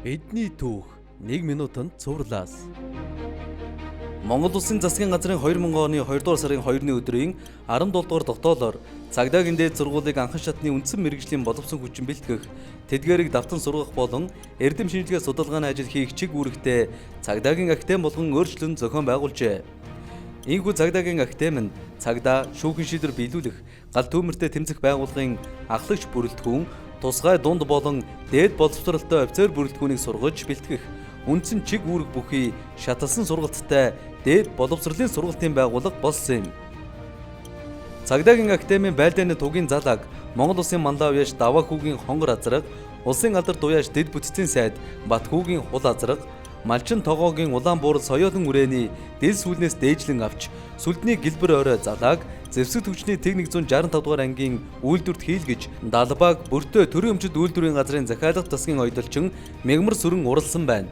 Бидний түүх 1 минутанд цувралаас. Монгол Улсын засгийн газрын 2000 оны 2 дугаар сарын 2-ны өдрийн 17 дугаар тогтоолоор цагдаагийн дээд сургуулийг анхан шатны үндсэн мэргэжлийн боловсон хүчин бэлтгэх, тэдгээрийг давтан сургах болон эрдэм шинжилгээ судалгааны ажил хийх чиг үүрэгтэй цагдаагийн академи болгон өөрчлөн зохион байгуулжээ. Ийнхүү цагдаагийн академи нь цагдаа шүүхэн шийдвэр биелүүлэх, гал түүмэртэй тэмцэх байгууллагын ахлагч бүрэлдэхүүн, тусгай дунд болон дээд боловсролтой офицер бүрэлдэхүүнийг сургаж бэлтгэх, үндсэн чиг үүрэг бүхий шаталсан сургалттай дээд боловсролын сургалтын байгууллага болсон юм. Цагдаагийн академийн байлдааны тугийн залааг Монгол Улсын манлай уяаж Даваа хүүгийн хонгор азраг, улсын алдар дуяаж дэд бүтцийн сайд Бат хүүгийн хул азраг, Малчин тогоогийн улаан буурал соёолон үрээний дэл сүүлнээс дээжлэн авч сүлдний гэлбэр орой залааг зэвсэг түгжний тэг 165 дугаар ангийн үйлдвэрт хийлгэж далбааг бүртөө төрийн өмчит үйлдвэрийн газрын захиалга засгийн ойдолчин Мягмар сүрэн уралсан байна.